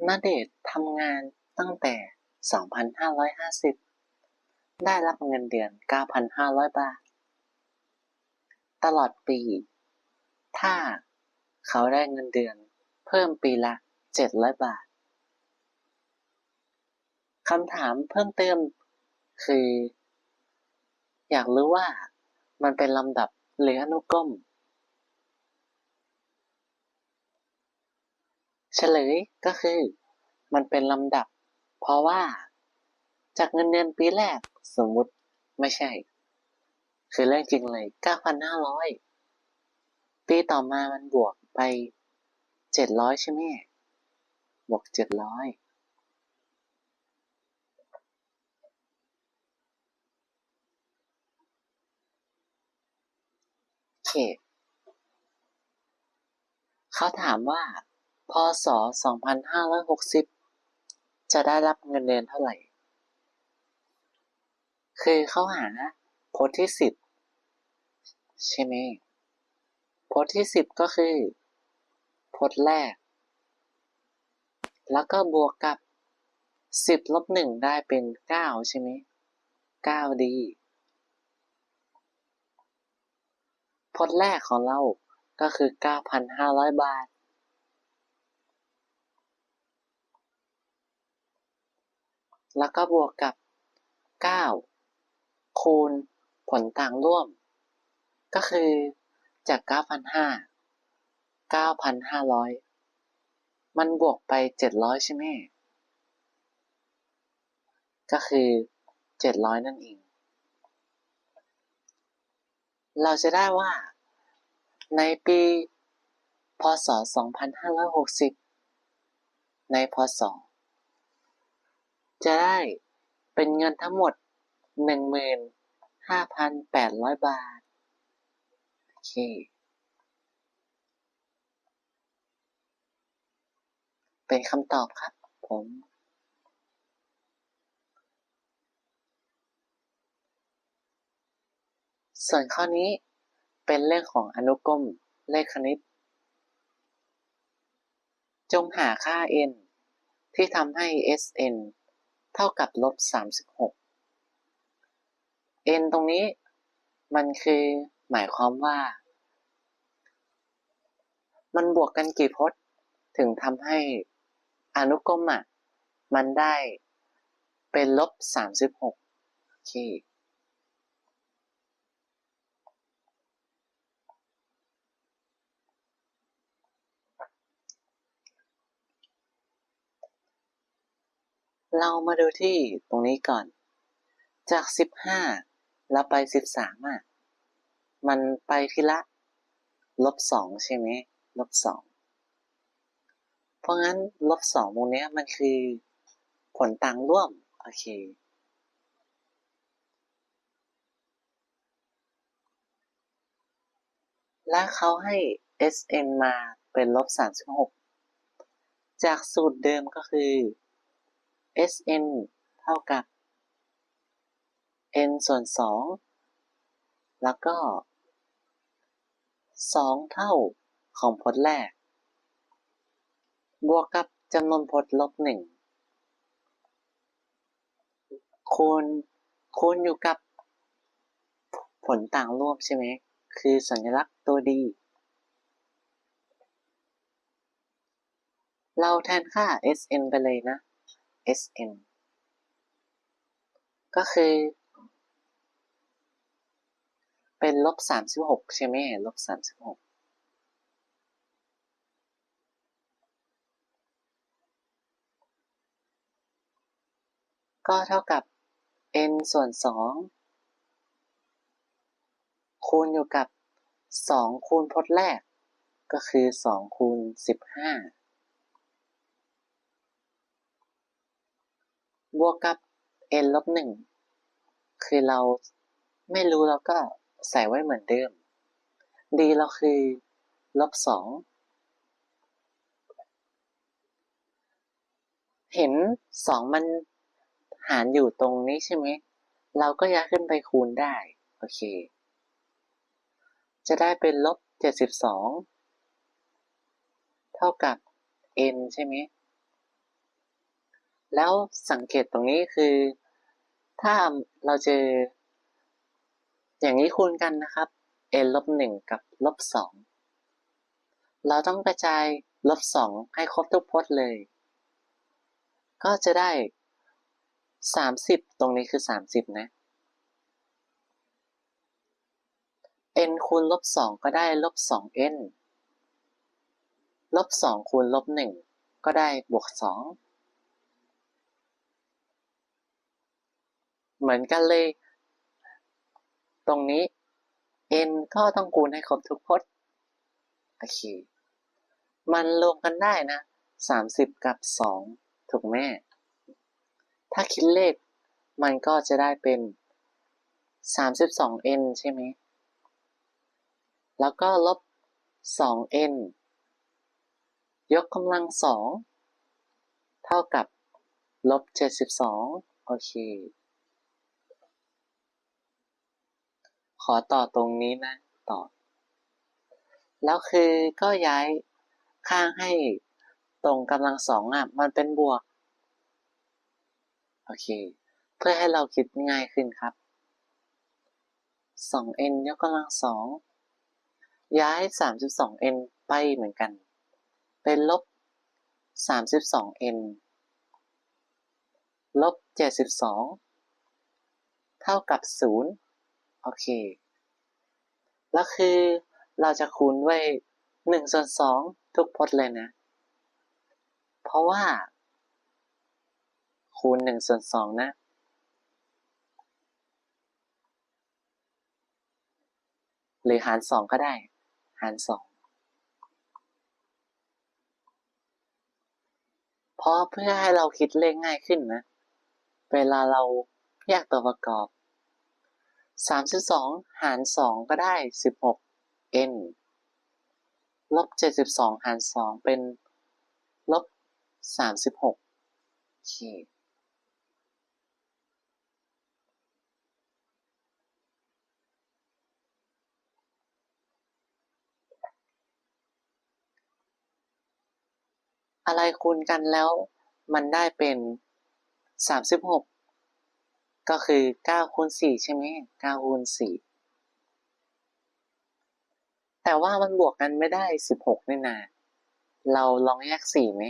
ນະເດດທຳງານຕັ້ງແຕ່ສອງພັນຫ້າຮ້ອຍຫ້າສິບ ໄດ້ຮັບເງິນເດືອນເກົ້າພັນຫ້າຮ້ອຍບາດຕະຫຼອດປີ. ຖ້າເຂົາໄດ້ເງິນເດືອນເພີ່ມປີລະເຈັດຮ້ອຍບາດ. ຄຳຖາມເພີ່ມເຕີມຄື ຢາກຮູ້ວ່າມັນເປັນລຳດັບ ຫຼື ອະນຸກົມ? ສະເຫຼີຍກໍຄື ມັນເປັນລຳດັບ ເພາະວ່າຈາກເງິນເດືອນປີແລກ ສົມມຸດ ໄມ່ໃຊ່ ຄືເລື່ອງຈິງເລີຍ ເກົ້າພັນຫ້າຮ້ອຍ ປີຕໍ່ມາມັນບວກໄປເຈັດຮ້ອຍ ໃຊ່ໄໝ? ບວກເຈັດຮ້ອຍ. ເຄ ເຂົາຖາມວ່າ ພ.ສ. ສອງພັນຫ້າຮ້ອຍຫົກສິບ ຈະໄດ້ຮັບເງິນເດືອນເທົ່າໃດ? ຄືເຂົາຫາ ພົດທີສິບ ໃຊ່ໄໝ? ພົດທີສິບກໍຄື ພົດແລກ ແລ້ວກໍບວກກັບສິບລົບໜຶ່ງ ໄດ້ເປັນເກົ້າ ໃຊ່ໄໝ? ເກົ້າດີ. ພົດແລກຂອງລາວກໍຄືເກົ້າພັນຫ້າຮ້ອຍບາດ ແລ້ວກໍບວກກັບເກົ້າ ຄູນຜົນຕ່າງລວມ ກໍຄືຈາກເກົ້າພັນຫ້າ ເກົ້າພັນຫ້າຮ້ອຍ ມັນບວກໄປເຈັດຮ້ອຍ ໃຊ່ໄໝ? ກໍຄືເຈັດຮ້ອຍນັ້ນເອງ. ເຮົາຈະໄດ້ວ່າ ໃນປີ ພ.ສ. ສອງພັນຫ້າຮ້ອຍຫົກສິບ ໃນ ພ.ສ. ຈະໄດ້ເປັນເງິນທັງໝົດ ໜຶ່ງໝື່ນຫ້າພັນແປດຮ້ອຍບາດ. ໂອເຄ ເປັນຄຳຕອບຄັບຜົມ. ສ່ວນຂໍ້ນີ້ເປັນເລື່ອງຂອງອະນຸກົມເລກຄະນິດ. ຈົ່ງຫາຄ່າ n ທີ່ທຳໃຫ້ Sn ເທົ່າກັບລົບສາມສິບຫົກ. n ຕົງນີ້ມັນຄືໝາຍຄວາມວ່າ ມັນບວກກັນກີ່ພົດ ເຖິງທຳໃຫ້ອະນຸກົມອະ ມັນໄດ້ເປັນລົບສາມສິບຫົກ. ໂອເຄ ເຮົາມາດູທີ່ຕົງນີ້ກ່ອນ. ຈາກສິບຫ້າ ແລ້ວໄປສິບສາມອະ ມັນໄປທີລະລົບສອງ ໃຊ່ໄໝ? ລົບສອງ. ເພາະນັ້ນ ລົບສອງຕົງເນີ້ຍມັນຄືຜົນຕ່າງລວມ. ໂອເຄ ແລະ ເຂົາໃຫ້ Sn ມາເປັນລົບສາມສິບຫົກ ຈາກສູດເດີມກໍຄື Sn ເທົ່າກັບ n ສ່ວນສອງ ແລ້ວກໍສອງເທົ່າຂອງພົດແລກ ບວກກັບຈຳນວນພົດລົບໜຶ່ງ ຄູນ ຄູນຢູ່ກັບຜົນຕ່າງລວມ ໃຊ່ໄໝ? ຄືສັນຍະລັກຕົວດີ. ເຮົາແທນຄ່າ Sn ໄປເລີຍນະ Sn ກໍຄືເປັນລົບສາມສິບຫົກ ໃຊ່ໄໝ? ລົບສາມສິບຫົກ ກໍເທົ່າກັບ n ສ່ວນສອງ ຄູນຢູ່ກັບສອງຄູນພົດແລກ ກໍຄືສອງຄູນສິບຫ້າ ບວກກັບ n ລົບໜຶ່ງ ຄືເຮົາໄມ່ຮູ້ ເຮົາກໍໃສ່ໄວ້ເໝືອນເດີມ. d ເຮົາຄືລົບສອງ ເຫັນສອງມັນຫານຢູ່ຕົງນີ້ໃຊ່ໄໝ? ເຮົາກໍຍ້າຍຂຶ້ນໄປຄູນໄດ້. ໂອເຄ ຈະໄດ້ເປັນລົບເຈັດສິບສອງ ເທົ່າກັບ n ໃຊ່ໄໝ? แล้วสังเกตตรงนี้คือ ถ้าเราเจออย่างนี้คูณกันนะครับ n ลบหนึ่งกับลบสอง เราต้องกระจายลบสองให้ครบทุกพจน์เลย ก็จะได้สามสิบ ตรงนี้คือสามสิบนะ n คูณลบสองก็ได้ลบสอง n ลบสองคูณลบหนึ่งก็ได้บวกสอง เหมือนกันเลย ตรงนี้ n ก็ต้องคูณให้ครบทุกพจน์ โอเค มันรวมกันได้นะ สามสิบ กับสอง ถูกไหม ถ้าคิดเลข มันก็จะได้เป็น สามสิบสอง n ใช่ไหม แล้วก็ลบสอง n ยกกำลังสอง เท่ากับลบเจ็ดสิบสอง โอเค ขอต่อตรงนี้นะ ต่อ แล้วคือก็ย้ายข้างให้ตรงกำลังสองอ่ะ มันเป็นบวก โอเค เพื่อให้เราคิดง่ายขึ้นครับ สอง n ยกกำลังสอง ย้าย สามสิบสอง n ไปเหมือนกัน เป็นลบ สามสิบสอง n ลบ เจ็ดสิบสอง เท่ากับศูนย์ โอเค แล้วคือเราจะคูณด้วย หนึ่งส่วนสอง ทุกพจน์เลยนะ เพราะว่า คูณ หนึ่งส่วนสอง นะ หรือหารสองก็ได้ หารสอง เพราะเพื่อให้เราคิดเลขง่ายขึ้นนะ เวลาเราแยกตัวประกอบ สามสิบสอง หารสอง ก็ได้ สิบหก n ลบ เจ็ดสิบสอง หารสอง เป็น ลบ สามสิบหก โอเค อะไรคูณกันแล้วมันได้เป็น สามสิบหก ก็คือ เก้าคูณสี่ ใช่ไหม เก้าคูณสี่ แต่ว่ามันบวกกันไม่ได้ สิบหก นี่นา เราลองแยก สี่ ไหม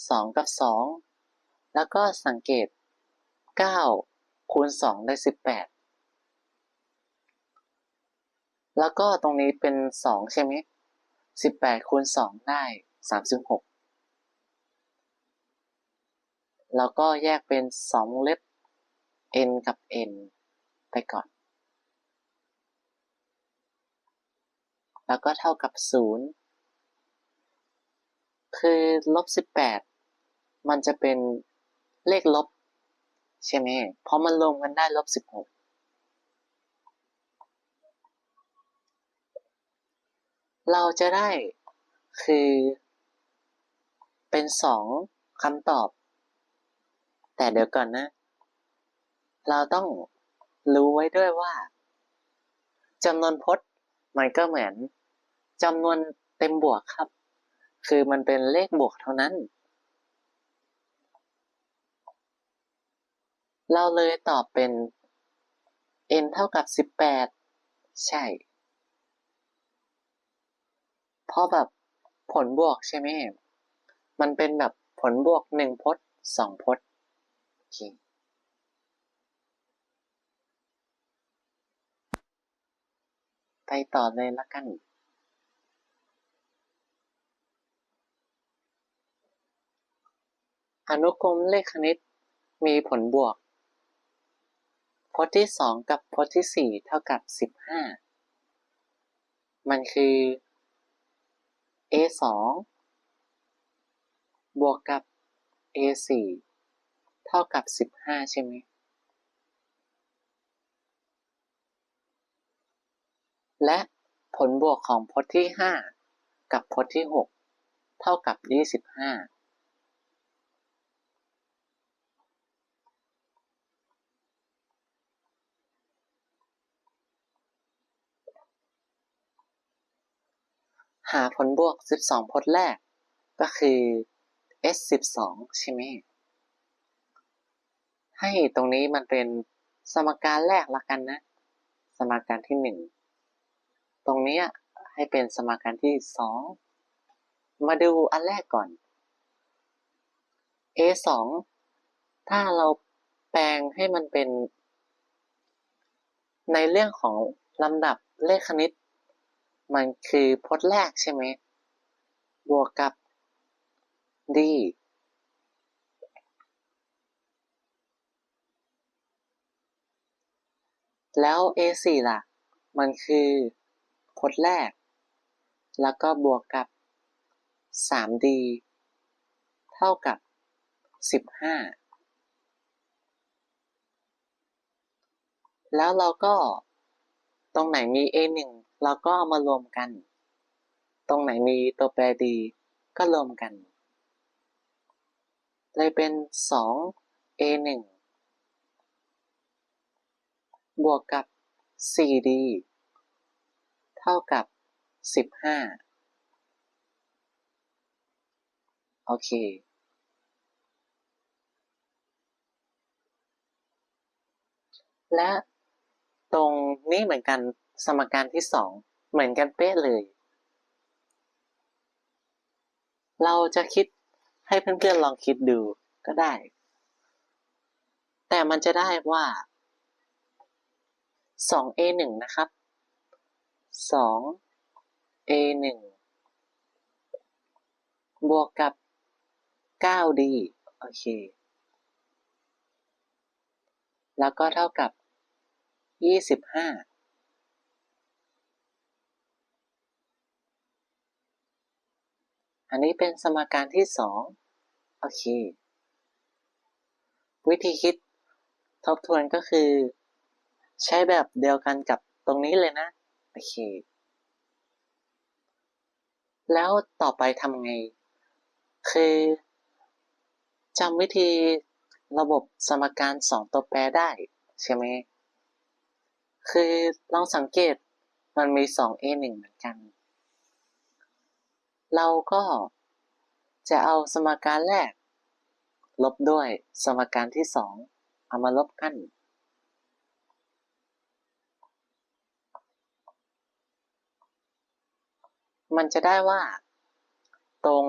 สอง กับ สอง แล้วก็สังเกต เก้าคูณสอง ได้ สิบแปด แล้วก็ตรงนี้เป็น สอง ใช่ไหม สิบแปดคูณสอง ได้ สามสิบหก แล้วก็แยกเป็น สอง วงเล็บ n กับ n ไปก่อน แล้วก็เท่ากับ ศูนย์ คือ ลบสิบแปด มันจะเป็นเลขลบ ใช่ไหม เพราะมันรวมกันได้ ลบสิบหก เราจะได้คือเป็น สอง คำตอบ แต่เดี๋ยวก่อนนะ เราต้องรู้ไว้ด้วยว่าจำนวนพจน์มันก็เหมือนจำนวนเต็มบวกครับ คือมันเป็นเลขบวกเท่านั้น เราเลยตอบเป็น n เท่ากับ สิบแปด ใช่ เพราะแบบผลบวกใช่ไหม มันเป็นแบบผลบวก หนึ่ง พจน์ สอง พจน์ โอเค ไปต่อเลยละกัน อนุกรมเลขคณิตมีผลบวก พจน์ที่สองกับพจน์ที่สี่เท่ากับ สิบห้า มันคือ a สอง บวกกับ a สี่ เท่ากับ สิบห้า ใช่ไหม และผลบวกของพจน์ที่ห้ากับพจน์ที่หกเท่ากับยี่สิบห้า หาผลบวกสิบสองพจน์แรก ก็คือ a S ສິບສອງ ໃຊ່ໄໝ? ໃຫ້ຕົງນີ້ມັນເປັນສະມະການແລກລະກັນນະ, ສະມະການທີໜຶ່ງ ຕົງເນີ້ຍໃຫ້ເປັນສະມະການທີສອງ. ມາດູອັນແລກກ່ອນ A ສອງ ຖ້າເຮົາແປງໃຫ້ມັນເປັນ ໃນເລື່ອງຂອງລຳດັບເລກຄະນິດ ມັນຄືພົດແລກໃຊ່ໄໝ? ບວກກັບ D ແລ້ວ A ສີ່ ລະ? ມັນຄືພົດແລກ ແລ້ວກໍບວກກັບ ສາມ D ເທົ່າກັບ ສິບຫ້າ. ແລ້ວເຮົາກໍ ຕົງໄຫນມີ A ໜຶ່ງ ເຮົາກໍເອົາມາລວມກັນ, ຕົງໄຫນມີຕົວແປ D ກໍລວມກັນ ເລີຍເປັນ ສອງ A ໜຶ່ງ ບວກກັບ ສີ່ D ເທົ່າກັບ ສິບຫ້າ. ໂອເຄ ແລະ ຕົງນີ້ເໝືອນກັນ, ສະມະການທີສອງເໝືອນກັນເປະເລີຍ. ເຮົາຈະຄິດ, ໃຫ້ເພື່ອນໆລອງຄິດດູກໍໄດ້, ແຕ່ມັນຈະໄດ້ວ່າ ສອງ A ໜຶ່ງ ນະຄັບ, ສອງ A ໜຶ່ງ ບວກກັບ ເກົ້າ D ໂອເຄ ແລ້ວກໍເທົ່າກັບ ຊາວຫ້າ. ອັນນີ້ເປັນສະມະການທີສອງ. ໂອເຄ ວິທີຄິດທົບທວນກໍຄື ໃຊ້ແບບດຽວກັນກັບຕົງນີ້ເລີຍນະ. ໂອເຄ ແລ້ວຕໍ່ໄປທຳໄງ? ຄືຈຳວິທີລະບົບສະມະການສອງຕົວແປໄດ້ໃຊ່ໄໝ? ຄືລອງສັງເກດ ມັນມີສອງ A ໜຶ່ງ ເໝືອນກັນ. ເຮົາກໍຈະເອົາສະມະການແລກລົບດ້ວຍສະມະການທີສອງ ເອົາມາລົບກັນ. ມັນຈະໄດ້ວ່າ ຕົງ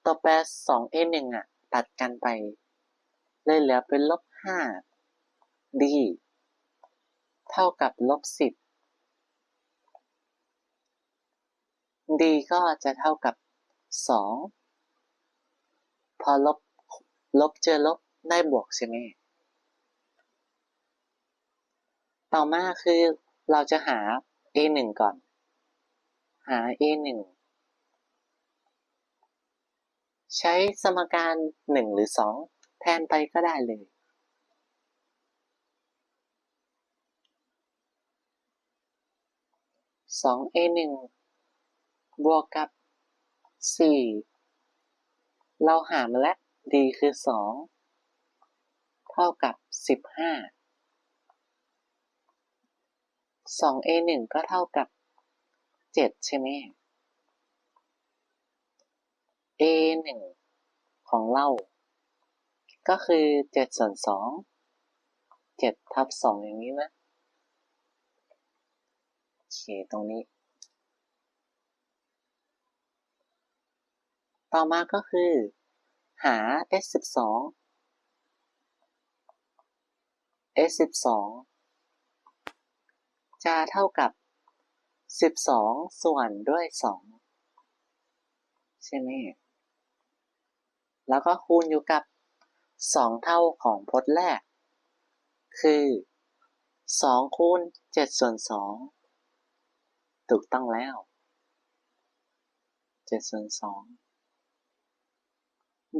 ຕົວແປສອງ A ໜຶ່ງ ອະ ຕັດກັນໄປ ເລີຍເຫຼືອເປັນລົບຫ້າ D ເທົ່າກັບລົບສິບ. D ກໍຈະເທົ່າກັບສອງ ເພາະລົບ ລົບເຈີລົບໄດ້ບວກໃຊ່ໄໝ? ຕໍ່ມາຄືເຮົາຈະຫາ A ໜຶ່ງ ກ່ອນ. ຫາ A ໜຶ່ງ ໃຊ້ສະມະການໜຶ່ງ ຫຼື ສອງ ແທນໄປກໍໄດ້ເລີຍ. ສອງ A ໜຶ່ງ ບວກກັບ ສີ່ ເຮົາຫາມາແລ້ວ D ຄື ສອງ ເທົ່າກັບ ສິບຫ້າ. ສອງ A ໜຶ່ງ ກໍເທົ່າກັບ ເຈັດ ໃຊ່ໄໝ? A ໜຶ່ງ ຂອງເຮົາກໍຄື ເຈັດ ສ່ວນ ສອງ ເຈັດ ທັບ ສອງ ຢ່າງນີ້ນະ. ໂອເຄ ຕົງນີ້. ຕໍ່ມາກໍຄື ຫາ S ສິບສອງ. S ສິບສອງ ຈະເທົ່າກັບ ສິບສອງ ສ່ວນດ້ວຍ ສອງ ໃຊ່ໄໝ? ແລ້ວກໍຄູນຢູ່ກັບ ສອງ ເທົ່າຂອງພົດແລກ ຄື ສອງ ຄູນ ເຈັດ ສ່ວນ ສອງ. ຖືກຕ້ອງແລ້ວ ເຈັດ ສ່ວນ ສອງ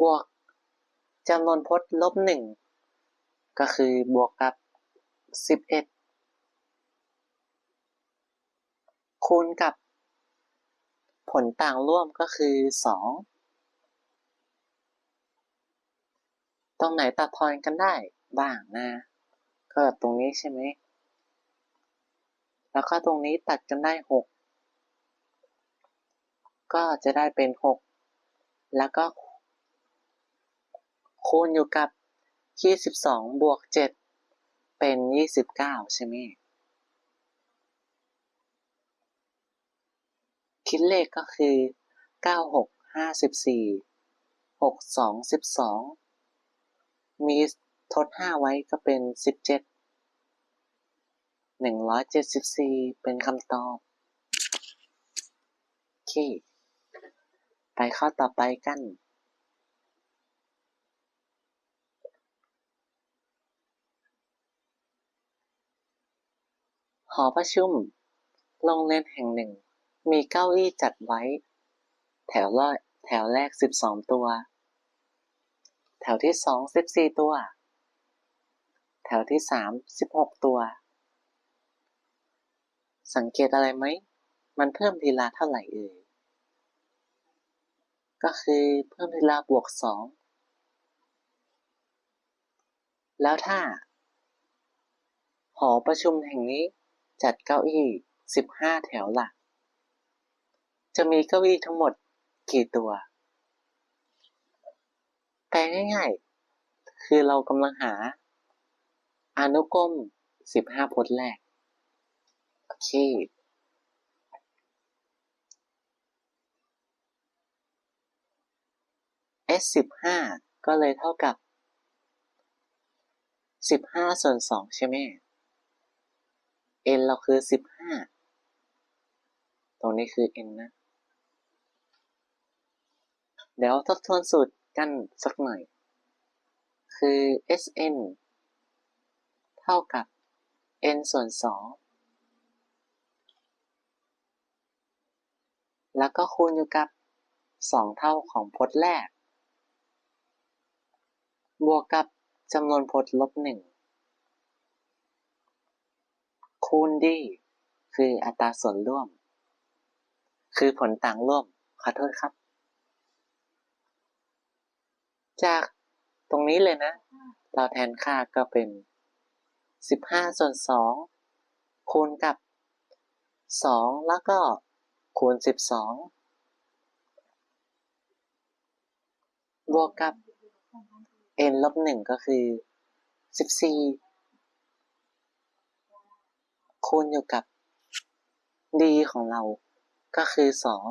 ບວກຈຳນວນພົດລົບ ໜຶ່ງ ກໍຄືບວກກັບ ສິບເອັດ ຄູນກັບຜົນຕ່າງລວມກໍຄື ສອງ. ຕົງໄຫນຕັດທອນກັນໄດ້ບ້າງນະ? ກໍຕົງນີ້ໃຊ່ໄໝ? ແລ້ວກໍຕົງນີ້ຕັດກັນໄດ້ ຫົກ ກໍຈະໄດ້ເປັນ ຫົກ ແລ້ວກໍ ຄູນຢູ່ກັບ ຊາວສອງບວກເຈັດ ເປັນ ຊາວເກົ້າ ໃຊ່ໄໝ? ຄິດເລກກໍຄື ເກົ້າຫົກຫ້າສິບສີ່ ຫົກສອງສິບສອງ ມີທົດຫ້າໄວ້ກໍເປັນສິບເຈັດ ໜຶ່ງຮ້ອຍເຈັດສິບສີ່ ເປັນຄຳຕອບ. ໂອເຄ ໄປຂໍ້ຕໍ່ໄປກັນ. ຫໍປະຊຸມໂຮງຮຽນແຫ່ງໜຶ່ງ ມີເກົ້າອີ້ຈັດໄວ້ ແຖວລະ ແຖວແລກສິບສອງຕົວ, ແຖວທີສອງສິບສີ່ຕົວ, ແຖວທີສາມສິບຫົກຕົວ. ສັງເກດອະໄລໄໝ? ມັນເພີ່ມທີລະເທົ່າໃດເອີຍ? ກໍຄືເພີ່ມທີລະບວກສອງ. ແລ້ວຖ້າຫໍປະຊຸມແຫ່ງນີ້ຈັດເກົ້າອີ້ສິບຫ້າແຖວລະ ຈະມີເກົ້າອີ້ທັງໝົດກີ່ຕົວ? ແປງ່າຍໆ ຄືເຮົາກຳລັງຫາອະນຸກົມສິບຫ້າພົດແລກ. ໂອເຄ. S ສິບຫ້າ ກໍເລີຍເທົ່າກັບສິບຫ້າສ່ວນສອງ ໃຊ່ໄໝ? N ເຮົາຄືສິບຫ້າ ຕົງນີ້ຄື N ນະ. ດຽວທົບທວນສູດກັນສັກໜ້ອຍ ຄື Sn ເທົ່າກັບ N ສ່ວນສອງ ແລ້ວກໍຄູນຢູ່ກັບສອງເທົ່າຂອງພົດແລກ ບວກກັບຈຳນວນພົດລົບໜຶ່ງ ຄູນ D ຄືອັດຕາສ່ວນຮ່ວມ ຄືຜົນຕ່າງຮ່ວມ ຂໍໂທດຄັບ. ຈາກຕົງນີ້ເລີຍນະ ເຮົາແທນຄ່າກໍເປັນສິບຫ້າສ່ວນສອງ ຄູນກັບສອງ ແລ້ວກໍຄູນສິບສອງ ບວກກັບ N ລົບໜຶ່ງ ກໍຄືສິບສີ່ ຄູນຢູ່ກັບ D ຂອງເຮົາ ກໍຄືສອງ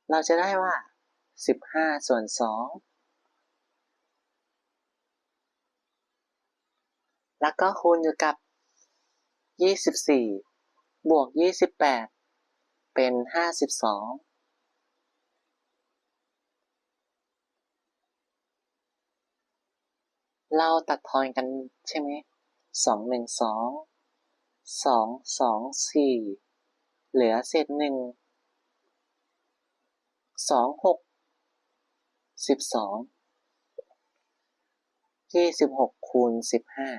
ເຮົາຈະໄດ້ວ່າສິບຫ້າສ່ວນສອງ ແລ້ວກໍຄູນຢູ່ກັບຊາວສີ່ບວກຊາວແປດ ເປັນຫ້າສິບສອງ. ເຮົາຕັດທອນກັນໃຊ່ໄໝ? ສອງໜຶ່ງສອງ ສອງສອງສີ່ ເຫຼືອເສດໜຶ່ງ ສອງຫົກສິບສອງ ຊາວຫົກຄູນສິບຫ້າ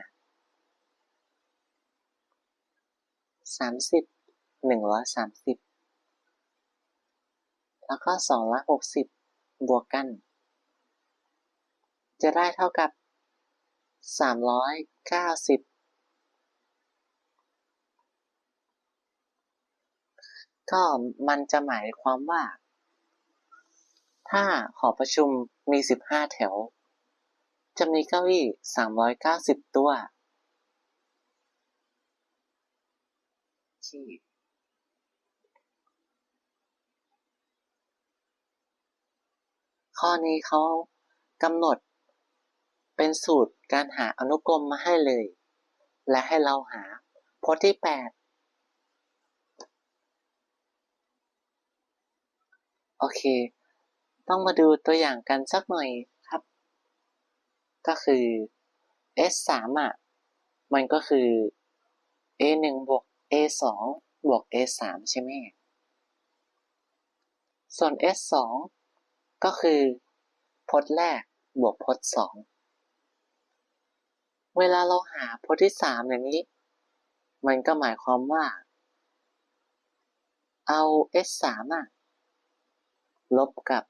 ສາມສິບ ໜຶ່ງຮ້ອຍສາມສິບ ແລ້ວກໍສອງຮ້ອຍຫົກສິບ ບວກກັນ ຈະໄດ້ເທົ່າກັບສາມຮ້ອຍເກົ້າສິບ. ກໍມັນຈະໝາຍຄວາມວ່າ ຖ້າຫໍປະຊຸມມີສິບຫ້າແຖວ ຈະມີເກົ້າອີ່ສາມຮ້ອຍເກົ້າສິບຕົວ. ຂໍ້ນີ້ເຂົາກຳນົດເປັນສູດການຫາອະນຸກົມມາໃຫ້ເລີຍ ແລະ ໃຫ້ເຮົາຫາພົດທີແປດ. ໂອເຄ ຕ້ອງມາດູຕົວຢ່າງກັນສັກໜ້ອຍຄັບ. ກໍຄື ເອສສາມ ອະ ມັນກໍຄື ເອໜຶ່ງບວກເອສອງບວກເອສາມ ໃຊ່ໄໝ? ສ່ວນເອສສອງ ກໍຄືພົດແລກບວກພົດສອງ. ເວລາເຮົາຫາພົດທີສາມຢ່າງນີ້ ມັນກໍໝາຍຄວາມວ່າ ເອົາເອສສາມ ອະ ລົບກັບ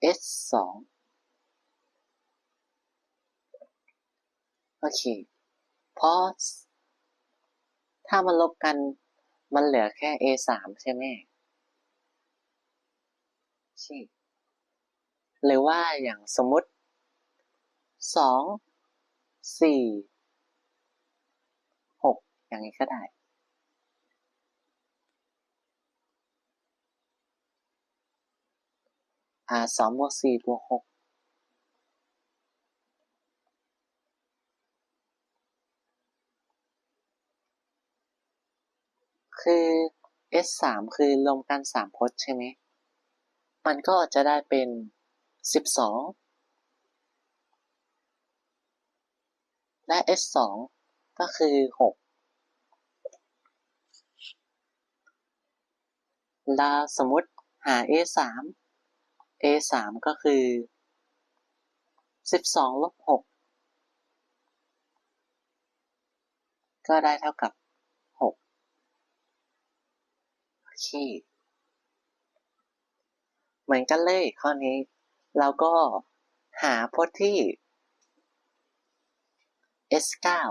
ເອສສອງ. ໂອເຄ ເພາະ ຖ້າມັນລົບກັນ ມັນເຫຼືອແຄ່ເອສາມ ໃຊ່ໄໝ? ເຄ ຫຼືວ່າຢ່າງສົມມຸດ ສອງ ສີ່ ຫົກ ຢ່າງນີ້ກໍໄດ້. ອາ ສອງ ບວກ ສີ່ ບວກ ຫົກ ຄື ເອັສ ສາມ ຄືລວມກັນສາມພົດໃຊ່ໄໝ? ມັນກໍຈະໄດ້ເປັນ ສິບສອງ ແລະ ເອັສ ສອງ ກໍຄື ຫົກ ລະສົມມຸດຫາ ເອ ສາມ ເອ ສາມ ກໍຄື ສິບສອງ ລົບ ຫົກ ກໍໄດ້ເທົ່າກັບ ຫົກ ໂອເຄ. ເໝືອນກັນເລີຍຂໍ້ນີ້ ເຮົາກໍຫາພົດທີ່ ເອັສ ເກົ້າ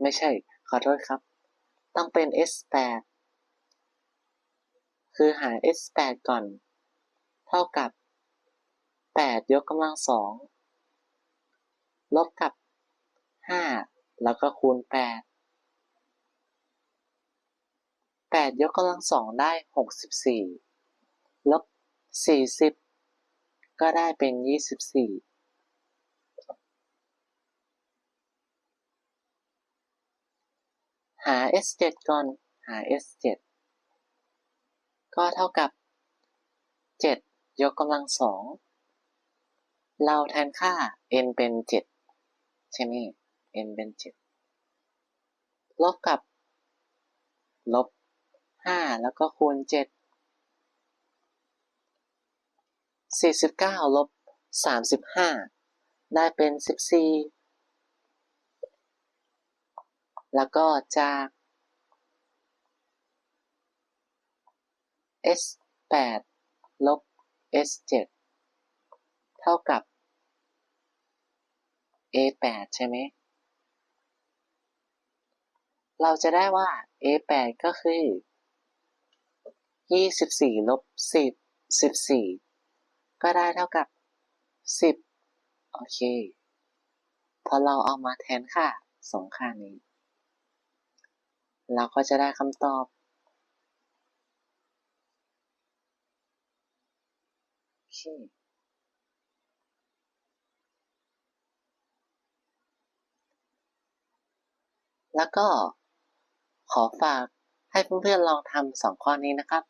ໄມ່ໃຊ່ ຂໍໂທດຄັບ ຕ້ອງເປັນ ເອັສ ແປດ ຄືຫາ ເອັສ ແປດ ກ່ອນ ເທົ່າກັບ ແປດ ຍົກກຳລັງ ສອງ ລົບກັບ ຫ້າ ແລ້ວກໍຄູນ ແປດ ແປດ ຍົກກຳລັງ ສອງ ໄດ້ ຫົກສິບສີ່ ລົບ ສີ່ສິບ ກໍໄດ້ເປັນ ຊາວສີ່ ຫາ ເອັສ ເຈັດ ກ່ອນ ຫາ ເອັສ ເຈັດ ກໍເທົ່າກັບ ເຈັດ ຍົກກຳລັງ ສອງ ເຮົາແທນຄ່າ ເອັນ ເປັນ ເຈັດ ໃຊ່ໄໝ? ເອັນ ເປັນ ເຈັດ ລົບກັບ ລົບ ຫ້າ ແລ້ວກໍຄູນ ເຈັດ ສີ່ສິບເກົ້າ ລົບ ສາມສິບຫ້າ ໄດ້ເປັນ ສິບສີ່ ແລ້ວກໍຈາກ ເອັສ ແປດ ລົບ ເອັສ ເຈັດ ເທົ່າກັບ ເອ ແປດ ໃຊ່ໄໝ? ເຮົາຈະໄດ້ວ່າ ເອ ແປດ ກໍຄື ຊາວສີ່ ລົບ ສິບ ສິບສີ່ ກໍໄດ້ເທົ່າກັບ ສິບ ໂອເຄ. ພໍເຮົາເອົາມາແທນຄ່າ ສອງຄ່ານີ້ ເຮົາກໍຈະໄດ້ຄຳຕອບ ໂອເຄ. ແລ້ວກໍຂໍຝາກໃຫ້ເພື່ອນໆລອງທຳສອງຂໍ້ນີ້ນະຄັບ.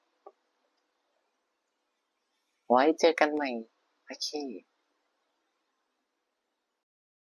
ໄວ້ເຈີກັນໃໝ່. ໂອເຄ.